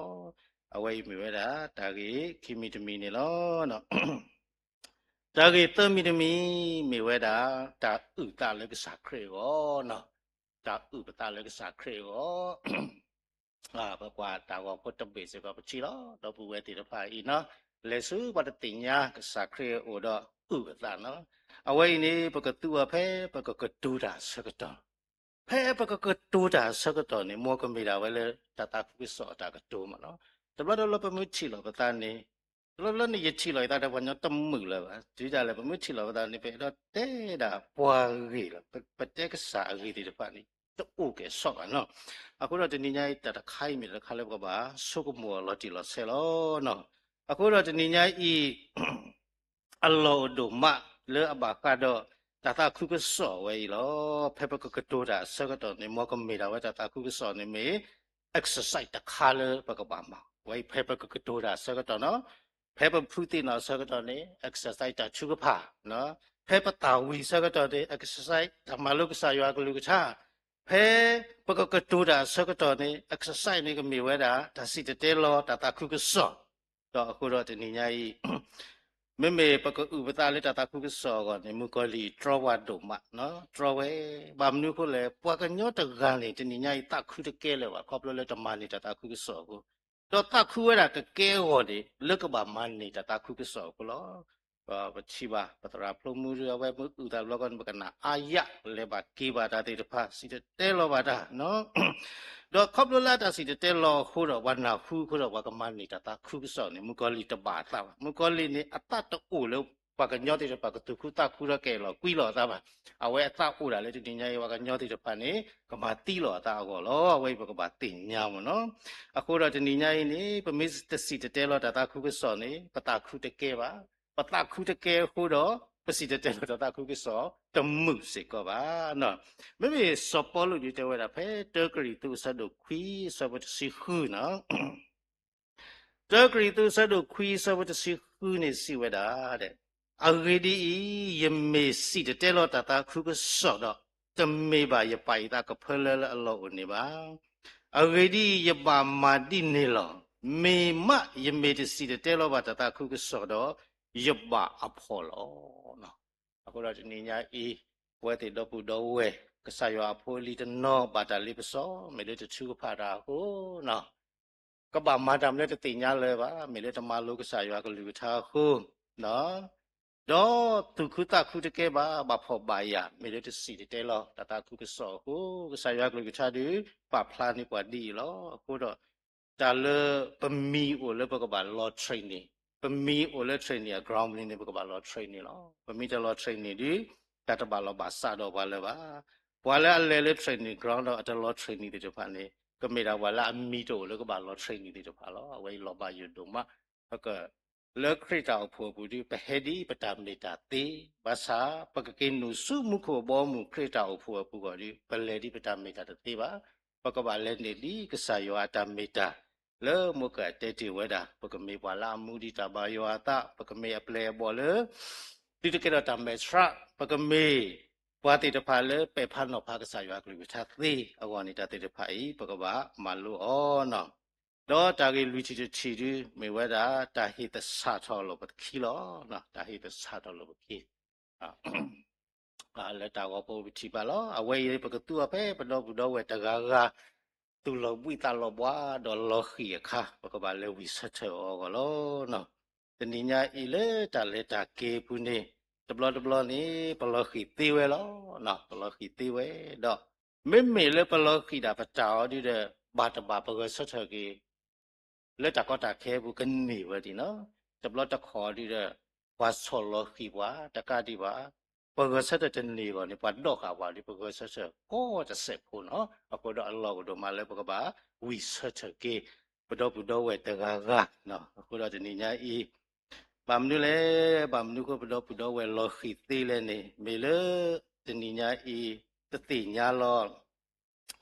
အဝဲအံၤမ့ၢ်ဝဲဒၣ် တၢ်ဂ့ၢ်ခံမံၤတမံၤန့ၣ်လီၤ. တၢ်ဂ့ၢ်သၢမံၤတမံၤ မ့ၢ်ဝဲဒၣ် တၢ်အုၣ်သးလၢကစၢ်ခရံာ်အဂီၢ်, တၢ်အုၣ်ပသးလၢကစၢ်ခရံာ်အဂီၢ်, ပကွၢ်တၢ်ဂီၤဖိတဘ့ၣ်စ့ၢ်ကီး ပထံၣ်လီၤ ဒီပုၢ်ဝဲၢ်သ့ၣ်တဖၣ်အံၤနီၤ, လဲၤဆူပှၤတသ့ၣ်ညါကစၢ်ခရံာ်အအိၣ်ဒီး အုၣ်အသးနီၤ, အဝဲအံၤန့ၣ် ပကသူအီၤဖဲ ပကကတိၤတၢ်အဆၢကတီၢ်, ဖဲပကကတိၤတၢ်အဆၢကတီၢ်န့ၣ် မ်ကမ့ၢ်ဒၣ်ဝဲလၢ တၢ်သးခုကစီၣ်အတၢ်ကတိၤမးနီၤ, တဘျီတဘျီပမ့ၢ်ထံၣ်လီၤပသးန့ၣ် တဘျီဘျီန့ၣ် ယထံၣ်လီၤယသးဒီးပှၤကညီတမုာ်လၢၤဘၣ်, တုၤဒၣ်လဲာ် ပမ့ၢ်ထံၣ်လီၤပသးန့ၣ် ပအဲၣ်ဒိးတဲဒၣ်ပှၤဂ့ၢ်လီၤ, ပတဲကစၢ်အဂ့ၢ်သ့ၣ်တဖၣ်န့ၣ် တအိၣ်ကဲၣ်ဆိးဘၣ်နီၤ, အဃိဒီးတနံၤညါအံၤ တၢ်တခါအံၤမ့ၢ်တၢ်တခါလၢပကဘၣ်ဆိကမိၣ်အီၤလီၤတံၢ်လီၤဆဲးလီၤနီၤ, အဃိဒီးတနံၤညါအံၤ အလီၢ်အိၣ်ဒိၣ်မးလၢအဘၣ်ဃးဒီး တၢ်သးခုကစီၣ်ဝဲအံၤလီၤ. ဖဲပကကတိၤတၢ်အဆၢကတီၢ်န့ၣ် မ်ကမ့ၢ်ဒၣ်ဝဲတၢ်သးခုကစီၣ်န့ၣ်မ့ၢ် exercise တခါလၢပကဘၣ်မၤ, ဝဲအံၤဖဲပကကတိၤတၢ်အဆၢကတီၢ်နီၤ, ဖဲပဖုသ့ၣ်နီၣ်အဆၢကတီၢ်န့ၣ် exercise တၢ်ထုကဖၣ်, ဖဲပသၣ်ဝံၤအဆၢကတီၢ်န့ၣ် exercise တၢ်မၤလိကစၢ်ယွၤအကလုၢ်ကထါ, ဖဲပကကတိၤတၢ်အဆၢကတီၢ်န့ၣ် exercise န့ၣ်ကမ့ၢ်ဝဲဒၣ် တၢ်စံၣ်တဲၤတဲလီၤတၢ်သးခုကစီၣ်, ဒီးအဃိဒီးတနံၤညါအံၤ မ့မ့ၢ်ပကအုၣ်ပသးလၢတၢ်သးခုကစီၣ်အဂီၢ်န့ၣ် မုၣ်ကီၤလံၢ်တြီပှၤဒိၣ်မး, တြီဝဲ, ဘၣ်မနုၤအဃိလဲၣ်, ပှၤကညီတဂၤန့ၣ် တနံၤညါအံၤသးခုတကဲလၢၤဘၣ် ခီဖျိလၢတမၤန့ၢ်တၢ်သးခုကစီၣ်အဃိ, ဒီးသးခုဝဲဒၣ်ကကဲအဂီၢ်န့ၣ် လၢကဘၣ်မၤန့ၢ်တၢ်သးခုကစီၣ်အဃိလီၤ. ပထံၣ်ဘၣ် ပသရၣ်ဖျိမူဒုး အဝဲမ့ၢ်အုၣ်သးဘျီကီးန့ၣ် ပကနၣ်အါယၣ် လဲၤဘၣ်က့ၤဘၣ်တၢ်သ့ၣ်တဖၣ် စံၣ်တဲၤတဲလီၤဘၣ်တၢ် ဒီးခီဖျိလၢတၢ်စံၣ်တဲၤတဲလီၤအဃိဒီး ပှၤနၢ်ဟူအဃိဒီး ပှၤကမၤန့ၢ်တၢ်သးခုကစီၣ်န့ၣ် မုၣ်ကီၤလံၢ်တဘၣ်အသးဘၣ်. မုၣ်ကီၤလံၢ်န့ၣ် အသးတအိၣ်လၢပှၤကညီသ့ၣ်တဖၣ်ကသူၣ်ခုသးခုဒီးကအဲၣ်လီၤကွံလီၤအသးဘၣ်. အဝဲအသးအိၣ်ဒၣ်လၢတနံၤညါအံၤ ပှၤကညီသ့ၣ်တဖၣ်န့ၣ် ကမၤသံလီၤအသးအဂီၢ်လီၤ. အဝဲအံၤပကဘၣ်သ့ၣ်ညါမ့ၢ်နီၤ. အဃိဒီးတနံၤညါအံၤန့ၣ် ပမ့ၢ်တစံၣ်တဲၤတဲလီၤတၢ်သးခုကစီၣ်န့ၣ် ပသးခုတကဲဘၣ်. ပသးခုတကဲအဃိဒီး ပစံၣ်တဲၤတဲလီၤတၢ်သးခုကစီၣ်တမုာ်စ့ၢ်ကီးဘၣ်. မ့မ့ၢ်စီၤပီလူးဒုးတဲဝဲဒၣ် ဖဲတၢကရံၣ်သူးအဆၢဒိၣ်ခွံအဆၢဖိတဆံဃုနီၤ တၢကရံၣ်သူးအဆၢဒိၣ်ခွံအဆၢဖိတဆံဃုန့ၣ်စံးဝဲဒၣ်, အဂ့ၢ်ဒ်အံၤ, ယမ့ၢ်စံၣ်တဲၤတဲလီၤတၢ်သးခုကစီၣ်ဒီး, တမ့ၢ်ဘၣ်ယပာ်ယသးကဖၢလၢလၢအလီၢ်အိၣ်န့ၣ်ဘၣ်. အဂ့ၢ်ဒ်အံၤ, ယဘၣ်မၤဒ်န့ၣ်လီၤ. မ့ၢ်မးယမ့ၢ်တစံၣ်တဲၤတဲလီၤဘၣ်တၢ်သးခုကစီၣ်ဒီး, ယဘၣ်အဖှီၣ်လီၤ. အဃိဒီးတနံၤညါအံၤ အဝဲသ့ၣ်ဒီပုၢ်ဒီဝဲၢ် ကစၢ်ယွၤအဖိအလံၤတနီၤ ဘၣ်တၢ်လ့ပစီ မ့ၢ်လၢတထုကဖၣ်တၢ်အဃိနီၤ ကဘၣ်မၤတၢ်မနုၤတသ့ၣ်ညါလၢၤဘၣ်, မ့ၢ်လၢတမၤလိကစၢ်ယွၤကလုၢ်ကထါအဃိ, ဒီးသူၣ်ခုသးခုတကဲဘၣ်, ဘၣ်ဖှီၣ်ဘၣ်ယာ် မ့ၢ်လၢတစံၣ်တဲၤတဲလီၤ တၢ်သးခုကစီၣ်အဃိ, ကစၢ်ယွၤကလုၢ်ကထါဒုး ပာ်ဖျါန့ၢ်ပှၤဒ်အံၤလီၤ. အဃိဒီး တၢ်လၢပမံၤအိၣ်လၢပကဘၣ်လီၤ training, ပမံၤအိၣ်လၢ training အ ground န့ၣ် ပကဘၣ်လီၤ training လီၤ. ပမ့ၢ်တလီၤ training ဒုး တၢ်တဘၣ်လီၤဘၣ်စးဒီးပှၤလၢၤဘၣ်. ပှၤလၢအလဲၤလၢ training ground ဒီးအတလီၤ training သ့ၣ်တဖၣ်န့ၣ် ကမ့ၢ်ဒၣ်ပှၤလၢအမံၤတအိၣ်လၢကဘၣ်လီၤ training သ့ၣ်တဖၣ်လီၤ. အဝဲအံၤလီၤဘၣ်ယိၣ်ဒိၣ်မး, ပက လၢခရံာ်တၢ်အိၣ်ဖှိၣ်အပူၤဒုး ပဟဲဒ်ပတၢ်မ့ၢ်တၢ်သ့, ဘၣ်ဆၣ် ပကက့ၤနုာ်ဆူမူခိၣ်ဘီမုၢ်ခရံာ်တၢ်အိၣ်ဖှိၣ်အပူၤအဂီၢ်ဒုး ပလဲၤဒ်ပတၢ်မ့ၢ်တၢ်တသ့ဘၣ်. ပကဘၣ်လဲၤန့ၢ်ဒ်ကစၢ်ယွၤအတၢ်မ့ၢ်တၢ် လၢမိၢ်ကၢၢ်အတဲတ့ၢ်ဝဲဒၣ်, ပကမ့ၢ်ပှၤလၢအမူဒံးတၢ်ဘါယွၤအသး, ပကမ့ၢ်အပျဲၢ်အဘီၣ်လၢ သုတကဲထီၣ်တၢ်မဲာ်ဆှး, ပကမ့ၢ်ပှၤသ့ၣ်တဖၣ်လၢပဲာ်ဖးနီၤဖးကစၢ်ယွၤကလုၢ်ကထါသ့အဂီၢ်န့ၣ် တၢ်သ့ၣ်တဖၣ်အံၤ ပကဘၣ်မၤလိအီၤနီၤ. ဒီးတၢ်ဂ့ၢ်လွံၢ်ထံၣ်တထံၣ်ဒုး မ့ၢ်ဝဲဒၣ် တၢ်ဟ့ၣ်သဆၣ်ထီၣ်လိာ်ပခံလီၤ. တၢ်ဟ့ၣ်သဆၣ်ထီၣ်လိာ်ပခံ လၢတၢ်ဂီၤဖိပထံၣ်ဘၣ်လီၤ. အဝဲအံၤပကသူအီၤဖဲပဒီပုၢ်ဒီဝဲၢ်တဂၤဂၤ သူၣ်လီၤဘှံးသးလီၤဘှါဒီးလီၤဃံၤအခါ ပကဘၣ်လဲၤဝံၣ်ဆၢထၢၣ်အီၤအဂီၢ်လီၤ. တနံၤညါအံၤလၢတၢ်လဲၤတၢ်က့ၤအပူၤန့ၣ် တဘျီတဘျီန့ၣ် ပလီၤဃံၤသ့ဝဲလီၤ. ပလီၤဃံၤသ့ဝဲဒီး မ့မ့ၢ်လၢပလီၤဃံၤဒၣ်ပတၢ်အီၤဒုဒီး ဘၣ်တဘၣ်ပဂဲၤဆၢထၢၣ်က့ၤ လၢတၢ်ကီတၢ်ခဲအပူၤကန့ၢ်ဝဲဒၣ်နီၤ. တဘျီတခီၣ်ဒုဒီး ပှၤဆီၣ်လီၤဃံၤပှၤတကးဒံးဘၣ်, ပဂဲၤဆၢထၢၣ်တန့ၢ်ဘၣ်န့ၣ် ပှၤဒိးဃာ်ပှၤဒီး ပဂဲၤဆၢထၢၣ်ကိးတစဲးဖိနီၤ. အဃိဒီးအလီၢ်အိၣ်ဒိၣ်မးလၢပကဘၣ်ဝံၣ်ဆၢထၢၣ်က့ၤ ပဒီပုၢ်ဒီဝဲၢ်တဂၤဂၤ. အဃိဒီးတနံၤညါအံၤ ဘၣ်မနုၤလဲၣ်, ဘၣ်မနုၤအဃိပဒီပုၢ်ဒီဝဲၢ်လီၤဃံၤသ့လဲၣ်န့ၣ် မ့ၢ်လၢ တနံၤညါအံၤ တသ့ၣ်ညါလီၤ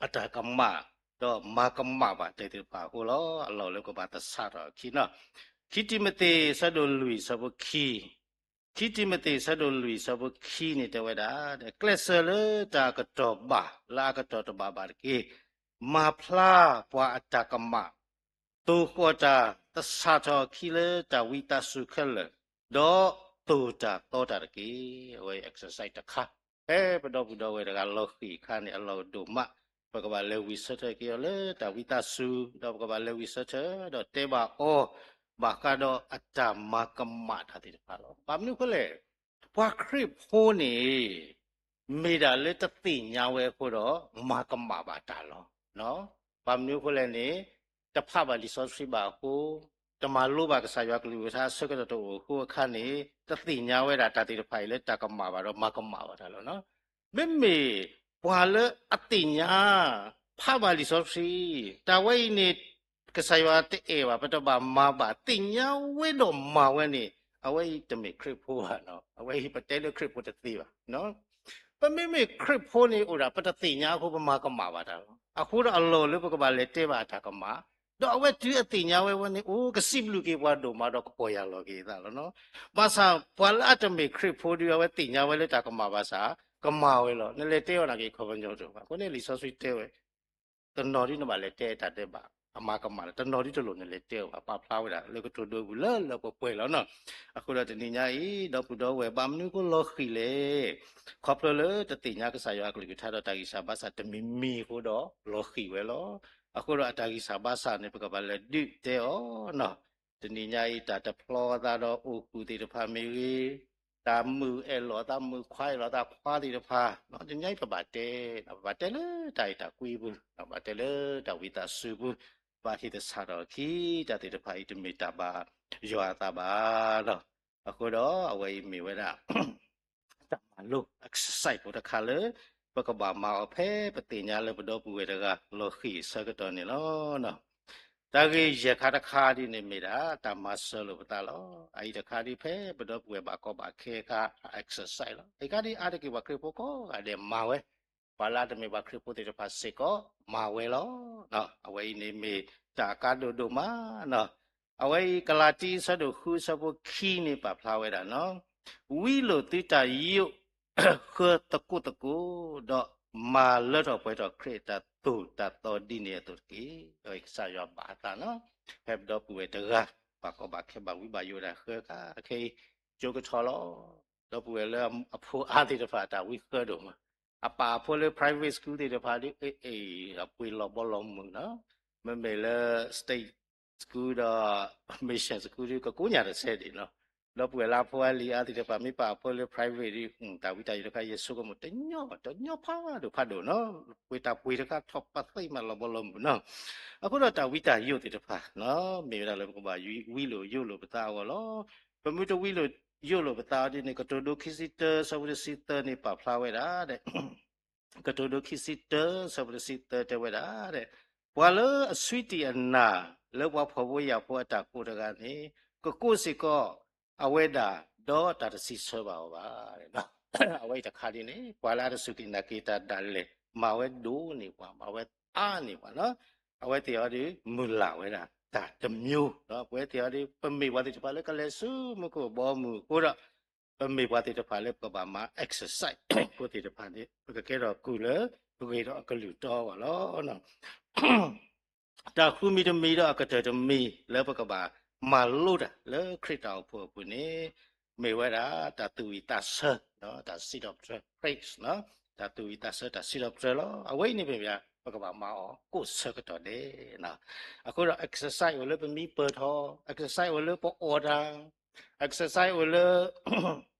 အတၢ်ကမၣ် ဒီးမၤကမၣ်ဘၣ်တၢ်သ့ၣ်တဖၣ်အဃိလီၤ. အလီၢ်လၢပကဘၣ်သဆၣ်ထီၣ်အခံနီၤ. ခံတံၤမသ့း ဆၢဒိၣ်လွံၢ် ဆၢဖိခံ, ခံတံၤမသ့း ဆၢဒိၣ်လွံၢ် ဆၢဖိခံန့ၣ်တဲဝဲဒၣ်, ကျဲးစၢးလၢတၢ်အကတီၢ်ဘၣ် လၢအကတီၢ်တဘၣ်ဘၣ်တက့ၢ်. မၤဖျါပှၤအတၢ်ကမၣ်, သိၣ်ဃီၣ်တၢ် သဆၣ်ထီၣ်အခံလၢတၢ်ဝံသးစူၤခဲလၢာ်, ဒီးသိၣ်တၢ်သီတၢ်တက့ၢ်. အဝဲ exercise တခါ ဖဲပဒီပုၢ်ဒီဝဲၢ်တဂၤလီၤဃံၤအခါန့ၣ် အလီၢ်အိၣ်ဒိၣ်မး ပကဘၣ်လဲၤဝံၣ်ဆၢထၢၣ်က့ၤအီၤလၢတၢ်ဝံသးစူၤ, ဒီးပကဘၣ်လဲၤဝံၣ်ဆၢထၢၣ် ဒီးတဲဘၣ်အီၤ ဘၣ်ဃးဒီးအတၢ်မၤကမၣ်တၢ်သ့ၣ်တဖၣ်လီၤ. ဘၣ်မနုၤအဃိလဲၣ်, ပှၤခရံာ်ဖိန့ၣ် မ့ၢ်ဒၣ်လၢတသ့ၣ်ညါဝဲအဃိဒီး မၤကမၣ်ဘၣ်တၢ်လီၤ. ဘၣ်မနုၤအဃိလဲၣ်န့ၣ်, တဖးဘၣ်လံာ်စီဆှံဘၣ်အဃိ, တမၤလိဘၣ်ကစၢ်ယွၤကလုၢ်ကထါအဆၢကတီၢ်တအိၣ်အဃိအခါန့ၣ် တသ့ၣ်ညါဝဲဒၣ်တၢ်သ့ၣ်တဖၣ်အံၤလၢတၢ်ကမၣ်ဘၣ်ဒီး မၤကမၣ်ဘၣ်တၢ်လီၤ. မ့မ့ၢ်ပှၤလၢအသ့ၣ်ညါ ဖးဘၣ်လံာ်စီဆှံ, တၢ်ဝဲအံၤန့ၣ် ကစၢ်ယွၤတအဲၣ်ဘၣ်, ပတဘၣ်မၤဘၣ်, သ့ၣ်ညါဝဲဒီးမၤဝဲန့ၣ် အဝဲအံၤတမ့ၢ်ခရံာ်ဖိဘၣ်. အဝဲအံၤပတဲလၢခရံာ်ဖိတသ့ဘၣ်. ပမ့မ့ၢ်ခရံာ်ဖိန့ၣ်အိၣ်ဒၣ် ပတသ့ၣ်ညါအဃိ ပမၤကမၣ်ဘၣ်တၢ်လီၤ. အဃိဒီးအလီၢ်လၢပကဘၣ်လဲၤတဲဘၣ်အတၢ်ကမၣ်, ဒီးအဝဲတုၤအသ့ၣ်ညါဝဲဝဲန့ၣ် အိၣ်ကစံးဘျုးက့ၤပှၤဒိၣ်မးဒီးကပီၢ်ယၢ်လီၤက့ၤအသးလီၤ. ဘၣ်ဆၣ်ပှၤလၢအတမ့ၢ်ခရံာ်ဖိဒုး အဝဲသ့ၣ်ညါဝဲလၢတၢ်ကမၣ်ဘၣ်ဆၣ် ကမၤဝဲလီၤ. နလဲၤတဲအီၤနာ်က့ၤခီပညီတအိၣ်ဘၣ်. အဃိန့ၣ်လံာ်စီဆှံတဲဝဲ တနီၤဒုးနဘၣ်လဲၤတဲတၢ်ဒဲးဘး, အမၤကမၣ်လီၤ. တနီၤဒုးတလိၣ်နလဲၤတဲအီၤဘၣ်, ပာ်ဖျါဝဲဒၣ်လၢကတိၤဒိပူၤလၢလၢပှဲၤပှဲၤလီၤနီၤ. အဃိဒီးတနံၤညါအံၤ ဒီပုၢ်ဒီဝဲၢ် ဘၣ်မနုၤအဃိလီၤဃံၤလဲၣ်. ခီဖျိလၢတသ့ၣ်ညါကစၢ်ယွၤအကလုၢ်ကထါဒီးတၢ်ဂံၢ်စၢ်ဘါစၢ်တမံၤမံၤအဃိဒီးလီၤဃံၤဝဲလီၤ. အဃိဒီးအတၢ်ဂံၢ်စၢ်ဘါစၢ်န့ၣ် ပကဘၣ်လဲၤဒုးတဲအီၤနီၤ. တနံၤညါအံၤ တၢ်တဖျီအသးဒီးအိၣ်ကူၣ်သ့ၣ်တဖၣ်မ့ၢ်ဂ့ၤ, တၢ်မုၣ်အဲၣ်လီၤအသးမုၣ် ခွါအဲၣ်လီၤအသးခွါသ့ၣ်တဖၣ်, တနံၤညါအံၤပဘၣ်တဲ, ပဘၣ်တဲလၢတၢ်အဲၣ်တၢ်ကွံပူၤ, ပဘၣ်တဲလၢတၢ်ဝံသးစူၤပူၤ, ဘၣ်ဟ့ၣ်သဆၣ်ထီၣ်အခံ တၢ်သ့ၣ်တဖၣ်အံၤတမ့ၢ်တၢ်ဘၣ်ယွၤအသးဘၣ်ဒီး, အဃိဒီးအဝဲအံၤမ့ၢ်ဝဲဒၣ် တၢ်မၤလိ exercise ဖိတခါလၢ ပကဘၣ်မၤအီၤဖဲပသ့ၣ်ညါလၢပဒီပုၢ်ဝဲၢ်တဂၤ လီၤဃံၤအဆၢကတီၢ်န့ၣ်လီၤ. တၢ်ဂ့ၢ်ယဲၢ်ခါတခါဒ်န့ၣ်မ့ၢ်ဒၣ် တၢ်မၤစၢၤလိာ်ပသးလီၤ. အအံၤတခါဒ်ဖဲပဒီပုၢ်ဝဲၢ်ဘၣ်ကီဘၣ်ခဲအခါ exercise လီၤ. အံၤခါဒ်အါတက့ၢ် ပှၤခရံာ်ဖိကိးဂၤဒဲးမၤဝဲ, ပှၤလၢအတမ့ၢ်ပှၤခရံာ်ဖိသ့ၣ်တဖၣ်စ့ၢ်ကီးမၤဝဲလီၤ. အဝဲအံၤန့ၣ်မ့ၢ်တၢ်အကါဒိၣ်ဒိၣ်မးနီၤ. အဝဲအံၤ ကလၤတံ ဆၢဒိၣ်ဃု ဆၢဖိခံန့ၣ် ပာ်ဖျါဝဲဒၣ်နီၤ, ဝံလိာ်သုတၢ်ယိး ဃၢသကိးသကိး, ဒီးမၤလၢထီၣ်ပှဲၤထီၣ်ခရံာ်အတၢ်သိၣ်တၢ်သီဒ်န့ၣ်အသိးတက့ၢ်. အဝဲကစၢ်ယွၤဘၣ်အသးနီၤ, ဖဲပဒီပုၢ်ဝဲၢ်တဂၤ ဘၣ်ကီဘၣ်ခဲဘၣ်ဝံဘၣ်ယိးဝဲဒၣ်ဃၢအခါ အခဲအံၤ ကၠိကထီလီၤ. ဒီပုၢ်ဝဲၢ်လၢအဖိအါသ့ၣ်တဖၣ် တၢ်ဝံဃၢဒိၣ်မး, အပာ်အဖိလၢ private school သ့ၣ်တဖၣ်ဒီး အ့ၣ် အပှ့ၤလီၤဘီလီၤမုၢ်နီၤ, မ့မ့ၢ်လၢ state school ဒီး mission school ဒီး ကကိးညါတစဲးဒံးနီၤ, ဒီပုၢ်ဝဲၢ်လၢအဖိအါလံၤအါသ့ၣ်တဖၣ် မ့ၢ်ပာ်အဖိလၢ private ဒီး တၢ်ဝံတၢ်ယိာ်တခါ ယဆိကမိၣ် တညီ တညီဖးဒိၣ်ဖးဒိၣ်နီၤ, ပှ့ၤတၢ်ပှ့ၤတခါ ထီၣ်ပသ့မးလီၤဘီလီၤမုၢ်နီၤ, အဃိဒီးတၢ်ဝံတၢ်ယိာ်သ့ၣ်တဖၣ်နီၤ, မ့ၢ်ဝဲဒၣ်လၢပကဘၣ်ဝံလိာ်ယိာ်လိာ်ပသးအဂီၢ်လီၤ. ပမ့ၢ်တဝံလိာ်ယိာ်လိာ်ပသးအီၤဒ်န့ၣ် ကတိၤဒိခံဆံတၢ ဆၢဖိတဆံသၢန့ၣ် ပာ်ဖျါဝဲဒၣ် ကတိၤဒိခံဆံတၢ ဆၢဖိတဆံသၢတဲဝဲဒၣ်, ပှၤလၢအဆှံတံၢ်အနၢ် လၢပှၤဖှီၣ်ဖိယာ်ဖိအတၢ်ကိးတဂၤန့ၣ် ကကိးစ့ၢ်ကီးအဝဲဒၣ် ဒီးတၢ်တစံးဆၢဘၣ်အီၤဘၣ်. အဝဲအံၤတခါဒ်န့ၣ် ပှၤလၢအတစူၢ်က့ၤနာ်က့ၤတၢ်ဒၣ်လဲာ် မၤဝဲဒိၣ်န့ၢ်ပှၤ မၤဝဲအါန့ၢ်ပှၤနီၤ, အဝဲသ့ၣ်အီၤဒီး မုၢ်လၢ်ဝဲဒၣ်တၢ်တမျိုး, ပဝဲသ့ၣ်အီၤဒီး ပမ့ၢ်ပှၤသ့ၣ်တဖၣ်လၢကလဲၤဆူမူခိၣ်ဘီမုၢ်အဃိဒီး ပမ့ၢ်ပှၤသ့ၣ်တဖၣ်လၢပကဘၣ်မၤ exercise ဖိသ့ၣ်တဖၣ်န့ၣ် ပကကဲထီၣ်ကုၢ်လၢပဂ့ၤဒီးအကလုၢ်တီအဂီၢ်လီၤ. တၢ်ဃုမံၤတမံၤဒီးအကတၢၢ်တမံၤလၢပကဘၣ်မၤလိတၢ်လၢခရံာ်တၢ်အိၣ်ဖှိၣ်အပူၤန့ၣ် မ့ၢ်ဝဲဒၣ်တၢ်သူၣ်ဝံၣ်သးဆၢ, တၢ် seed of praise တၢ်သူၣ်ဝံၣ်သးဆၢ တၢ် seed of prayer လီၤ. အဝဲအံၤန့ၣ်မ့ၢ်ပကဘၣ်မၤအီၤကိးဆၢကတီၢ်ဒဲး. အဃိဒီး exercise အိၣ်လၢပမံပၢၢ်ထီၣ်, exercise အိၣ်လၢပအီၣ်တၢ်, exercise အိၣ်လၢ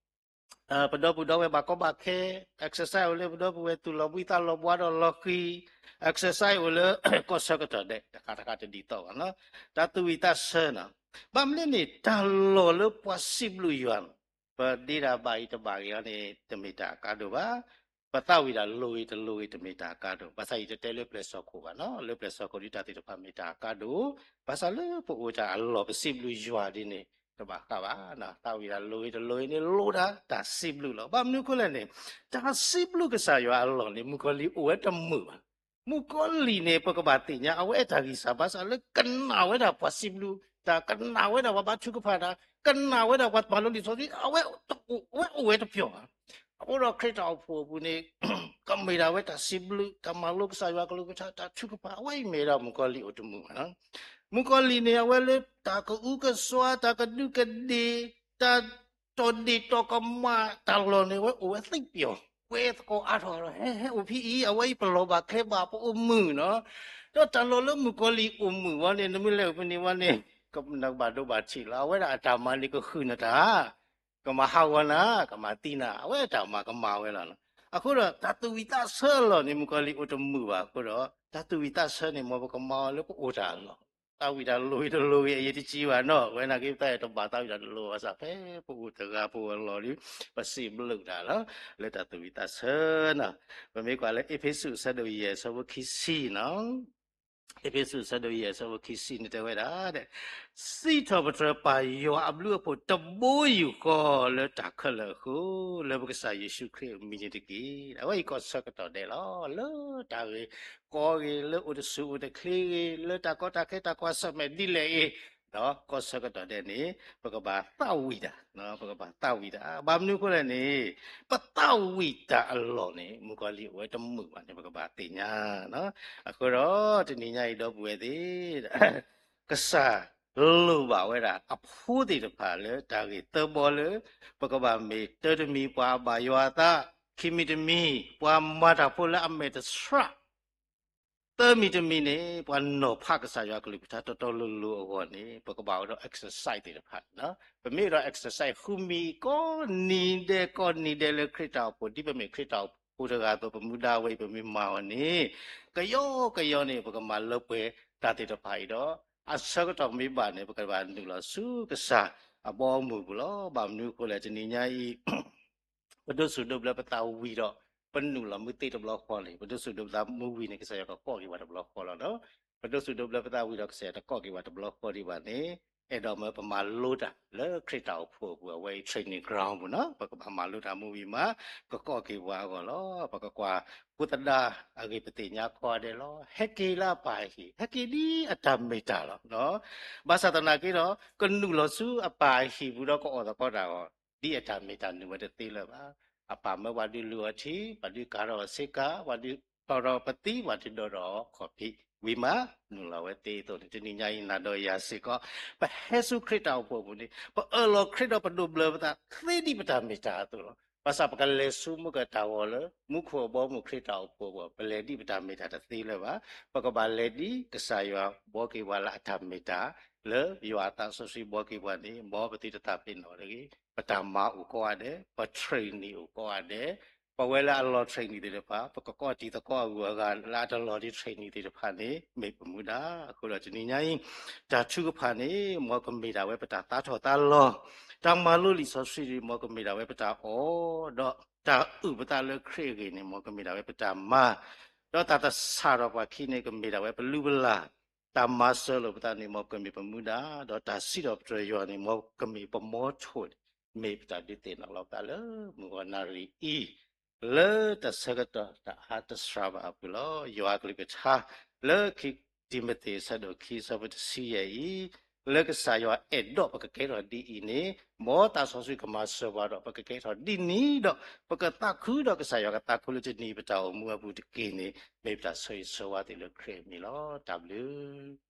ပဒီပုၢ်ဒီဝဲၢ်ဘၣ်ကီဘၣ်ခဲ, exercise အိၣ်လၢပဒီပုၢ်ဝဲၢ်သူၣ်လီၤဘှံးသးလီၤဘှါဒီးလီၤဃံၤ, exercise အိၣ်လၢ ကီၢ်ဆၢကတီၢ်ဒဲး တခါတခါတဒ်သိးဘၣ်နီၤ. တၢ်သူၣ်ဝံၣ်သးဆၢနီၤ, ဘၣ်မနုၤန့ၣ် တၢ်လီၢ်လၢပှၤစံးဘျုးယွၤန့ၣ် ပဒ့တၢ်ဘၣ်ဂ့ၤတဘၣ်ဂ့ၤအီၤန့ၣ် တမ့ၢ်တၢ်အကါဒိၣ်ဘၣ်. ပသးဝံၣ်တၢ်လိၤဂ့ၤတလိၤဂ့ၤ တမ့ၢ်တၢ်အကါဒိၣ်. ဘၣ်ဆၣ်ယတတဲလၢပျဲၢ်စီၤခိၣ်ဘၣ်နီၤ, လၢပျဲၢ်စီၤခိၣ်ဒ်တၢ်သ့ၣ်တဖၣ်မ့ၢ်တၢ်အကါဒိၣ်, ဘၣ်ဆၣ်လၢပအိၣ်တၢ်အလီၢ်ပစံးဘျုးယွၤဒ်န့ၣ် တဘၣ်ဃးဘၣ်. သးဝံၣ်တၢ်လိၤဂ့ၤတလိၤဂ့ၤန့ၣ် လိၣ်ဒၣ်တၢ်စံးဘျုးလီၤ. ဘၣ်မနုၤအဃိလဲၣ်န့ၣ် တၢ်စံးဘျုးကစၢ်ယွၤအလီၢ်န့ၣ် မုၣ်ကီၤလံၢ်အိၣ်ဝဲတမုာ်ဘၣ်. မုၣ်ကီၤလံၢ်န့ၣ် ပကဘၣ်သ့ၣ်ညါ အဝဲအတၢ်ဂံၢ်စၢ်ဘါစၢ်လၢ ကနၣ်ဝဲဒၣ်ပှၤစံးဘျုးတၢ်, ကနၣ်ဝဲဒၣ်ပှၤဘါထုကဖၣ်တၢ်, ကနၣ်ဝဲဒၣ်ပှၤမၤလိလံာ်စီဆှံ, အဝဲအိၣ်ဝဲတပျီၢ်ဘၣ်. အဃိဒီးခရံာ်တၢ်အိၣ်ဖှိၣ်အပူၤန့ၣ် ကမ့ၢ်ဒၣ်ဝဲတၢ်စံးဘျုး တၢ်မၤလိကစၢ်ယွၤကလုၢ်ကထါ တၢ်ထုကဖၣ် အဝဲအံၤမ့ၢ်ဒၣ်မုၣ်ကီၤလံၢ်အိၣ်တမုာ်ဘၣ်. မုၣ်ကီၤလံၢ်န့ၣ် အဝဲလၢတၢ်ကအုကစွါ တၢ်ကဒူးကဒ့ၣ် တၢ်တီၢ်ဒ့ၣ်တီၢ်ကမၣ် တၢ်လီၢ်န့ၣ် အဝဲအိၣ်ဝဲသ့ပျီၢ်, ကွဲသကိးအါထီၣ်ဒီး ဟဲ ဟဲအိၣ်ဖဲအံၤ အဝဲအံၤပလီၢ်ဘၣ်ကျဲဘၣ် ပအိၣ်မုာ်နီၤ. ဒီးတၢ်လီၢ်လၢမုၣ်ကီၤလံၢ်အိၣ်မုာ်ဝဲန့ၣ် နမ့ၢ်လဲၤအိၣ်ဖဲန့ၣ်ဝဲန့ၣ် နကဘၣ်ဒိဘၣ်ထံးလီၤ. အဝဲဒၣ်အတၢ်မၤန့ၣ် ကဃုာ်နတၢ် ကမၤဟးဂီၤနၤ ကမၤသံနၤ အဝဲအတၢ်မၤကမၤဝဲလီၤ. အဃိဒီးတၢ်သူၣ်ဝံၣ်သးဆၢအလီၢ်န့ၣ် မုၣ်ကီၤလံၢ်အိၣ်တမုာ်ဘၣ်အဃိဒီး တၢ်သူၣ်ဝံၣ်သးဆၢန့ၣ် မ်ပကမၤအီၤလၢပအိၣ်တၢ်အလီၢ်, သးဝံၣ်တၢ်လိၤဂ့ၤတလိၤဂ့ၤ အရေးတကြီးဘၣ်နီၤ. ဝဲနာ်က့ ပသးအဲၣ်တဘၣ်သးဝံၣ်တၢ်တလိၤဘၣ်ဆၣ် ဖဲပအိၣ်တဂၤပအိၣ်အလီၢ်ဒီး ပစံးဘျုးတၢ်လီၤ လၢတၢ်သူၣ်ဝံၣ်သးဆၢနီၤ. ပမ့ၢ်ကွၢ်လၢအ့းဖ့းစူး အဆၢဒိၣ်ယဲၢ် အဆၢဖိခံဆံနီၤ အ့းဖ့းစူး အဆၢဒိၣ်ယဲၢ် အဆၢဖိခံဆံန့ၣ် တဲဝဲဒၣ် စံးထီၣ်ပတြၢၤပၢ်ယွၤအဘျုးအဖှိၣ်တဘိယူၢ်ဃီလၢတၢ်ခဲလၢာ်အဃိ, လၢပကစၢ်ယ့ၣ်ၡူးခရံာ်အမံၤန့ၣ်တက့ၢ်. အဝဲအံၤကီၢ်ဆၢကတီၢ်ဒဲးလီၤ. လၢတၢ်ဂ့ၢ်ကီဂ့ၤ, လၢအိၣ်တဆူၣ်အိၣ်တချ့ဂ့ၤ, လၢတၢ်ကီတၢ်ခဲတၢ်ကွၢ်ဆၢၣ်မဲာ်ဒ်လဲၣ်ဂ့ၤ, ဒီးကီၢ်ဆၢကတီၢ်ဒဲးန့ၣ် ပကဘၣ်သးဝံၣ်တၢ်, ပကဘၣ်သးဝံၣ်တၢ်. ဘၣ်မနုၤအဃိလဲၣ်န့ၣ် ပသးဝံၣ်တၢ်အလီၢ်န့ၣ် မုၣ်ကီၤလံၢ်အိၣ်ဝဲတမုာ်ဘၣ်န့ၣ် ပကဘၣ်သ့ၣ်ညါ. အဃိဒီးတနံၤညါအံၤ ဒီပုၢ်ဝဲၢ်သ့ၣ် ကစၢ်လိၣ်ဘၣ်ဝဲဒၣ်အဖိသ့ၣ်တဖၣ်လၢတၢ်ဂ့ၢ်သၢဘီလၢ ပကဘၣ်မ့ၢ်တၢတမံၤပှၤအဘၣ်ယွၤအသး, ခံမံၤတမံၤ ပှၤမၤတၢ်ဖိလၢအမဲာ်တဆှး, သၢမံၤတမံၤန့ၣ် ပှၤနီၤဖးကစၢ်ယွၤကလုၢ်ကထါတီတီလိၤလိၤအဂီၢ်န့ၣ် ပကဘၣ်အိၣ်ဒီး exercise သ့ၣ်တဖၣ်န့ၣ်. ပမ့ၢ်အိၣ်ဒီး exercise ဃုမံၤ ကိးနံၤဒဲးကိးနံၤဒဲးလၢခရံာ်တၢ်အိၣ်ဖှိၣ် ဒ်ပမ့ၢ်ခရံာ်တၢ်အိၣ်ဖှိၣ်တဂၤအသိး ပမူဒါဝဲအံၤ ပမ့ၢ်မၤအီၤန့ၣ် ကယီကယီန့ၣ် ပကမၤလၢပှဲၤတၢ်သ့ၣ်တဖၣ်အံၤဒီး အဆၢကတီၢ်မ့ၢ်ဘၣ်န့ၣ် ပကဘၣ်နုာ်လီၤဆူကစၢ်အဘီအမုၢ်ပူၤလီၤ. ဘၣ်မနုၤအဃိလဲၣ် တနံၤညါအံၤ ပဒိးစူၣ်ဒိးဘျၢပသးဝံၤဒီး ပနုာ်လီၤမူသ့တဘျီဃီလံ. ပဒိးစူၣ်ဒိးဘျၢမူဝံၤန့ၣ် ကစၢ်ယွၤကကိးက့ၤပှၤတဘျီဃီလီၤ. ပဒိးစူၣ်ဒိးဘျၢပသးဝံၤဒီး ကစၢ်ယွၤတကိးက့ၤပှၤတဘျီဃီဒံးဘၣ်န့ၣ် အဲၣ်ဒိးမၢပမၤလိတၢ်လၢခရံာ်တၢ်အိၣ်ဖှိၣ်အပူၤ အဝဲအံၤ training ground ပူၤနီၤ. ပကဘၣ်မၤလိတၢ်မူဝံၤမး ကကိးက့ၤပှၤအဂီၢ်လီၤ. ပကကွၢ်ဖိသဒါအဂ့ၢ် ပသ့ၣ်ညါခီဒဲးလီၤ. ဟဲက့ၤလၢအပၢ်အဟံၣ် ဟဲက့ၤဒ်အတၢ်မ့ၢ်တၢ်လီၤ. ဘၣ်ဆၣ်သနာ်က့ဒီး ကနုာ်လီၤဆူအပၢ်အဟံၣ်ပူၤဒီး ကအီၣ်သကိးတၢ်အဂီၢ် ဒ်အတၢ်မ့ၢ်တၢ်နုာ်ဝဲတသ့လၢၤဘၣ်. အပၢ်မၢပှၤဒုးလုၢ်အီၤထံ, ပှၤဒုးကၤထီၣ်အီၤဆ့ကၤ, ပှၤဒုးတီၢ်ထီၣ်ပသံ, ပှၤဒုးဒီးထီၣ်အခီၣ်ဖံး ဝံၤမးနုာ်လီၤဝဲသ့အသိးန့ၣ် တနံၤညါအံၤ နၤဒီးယၤစ့ၢ်ကီး ပဟဲဆူခရံာ်တၢ်အိၣ်ဖှိၣ်အပူၤန့ၣ် ပအၢၣ်လီၤခရံာ်ဒီးပဒိးဘျၢပသးသ့ဒ်ပတၢ်မ့ၢ်တၢ်အသိးလီၤ. ဘၣ်ဆၣ်ပကလဲၤဆူမုၢ်ကတၢ်ဂီၤလၢ မူခိၣ်အဘီအမုၢ်ခရံာ်တၢ်အိၣ်ဖှိၣ်အပူၤ ပလဲၤဒ်ပတၢ်မ့ၢ်တၢ်တသ့လၢၤဘၣ်. ပကဘၣ်လဲၤဒ်ကစၢ်ယွၤဘှီက့ၤပှၤလၢအတၢ်မ့ၢ်တၢ် လၢယွၤအသးစီဆှံဘှီက့ၤပှၤန့ၣ် မ်ပသုတသးပ့ၤနီၣ်တဂ့ၤ. ပတၢ်မၤအိၣ်ကိးဂၤဒဲး, ပ training အိၣ်ကိးဂၤဒဲး, ပဝဲလၢအလီၤ training သ့ၣ်တဖၣ် ပကကိးတံၤသကိးအဂုၤအဂၤလၢအတလီၤဒံး training သ့ၣ်တဖၣ်န့ၣ် မ့ၢ်ပမူဒါ. အဃိဒီးတနံၤညါအံၤ တၢ်ထုကဖၣ်န့ၣ် မ်ကမ့ၢ်ဒၣ်ဝဲပတၢ်သးထီၣ်သးလီၤ, တၢ်မၤလိလံာ်စီဆှံန့ၣ် မ်ကမ့ၢ်ဒၣ်ဝဲပတၢ်အီၣ်, ဒီးတၢ်အုၣ်ပသးလၢခရံာ်အဂ့ၢ်န့ၣ် မ်ကမ့ၢ်ဒၣ်ဝဲပတၢ်မၤ, ဒီးတၢ်သဆၣ်ထီၣ်ပှၤခံန့ၣ် ကမ့ၢ်ဒၣ်ဝဲပလုၢ်ပလၢ်, တၢ်မၤစၢၤလိာ်ပသးန့ၣ် မ်ကမ့ၢ်ပမူဒါ, ဒီးတၢ်စံးထီၣ်ပတြၢၤယွၤန့ၣ် မ်ကမ့ၢ်ပမီထိၣ်, မ့ၢ်ပတၢ်ဒုးသ့ၣ်နီၣ်လီၤပသးလၢမုၢ်ဂီၤနၣ်ရံၣ်အံၤ လၢတၢ်ဆၢကတီၢ်တအါတစှၤဘၣ်အပူၤလီၤ. ယွၤအကလုၢ်ကထါ လၢခံတံၤမသ့း အဆၢဒိၣ်ခံ အဆၢဖိတဆံယဲၢ်အံၤ, လၢကစၢ်ယွၤအဲၣ်ဒိးပကကဲထီၣ်ဒ်အံၤန့ၣ် မ်သးစီဆှံကမၤစၢၤပှၤဒီး ပကကဲထီၣ်ဒ်န့ၣ်ဒီး ပကသးခုဒီးကစၢ်ယွၤကသးခုလၢတနံၤပတၢ်အိၣ်မူအပူၤတက့ၢ်န့ၣ် မ့ၢ်ပတၢ်ဆိၣ်ဂ့ၤဆိၣ်ဝါသ့ၣ်လၢခရံာ်အမံၤလီၤ. တၢ်ဘျုး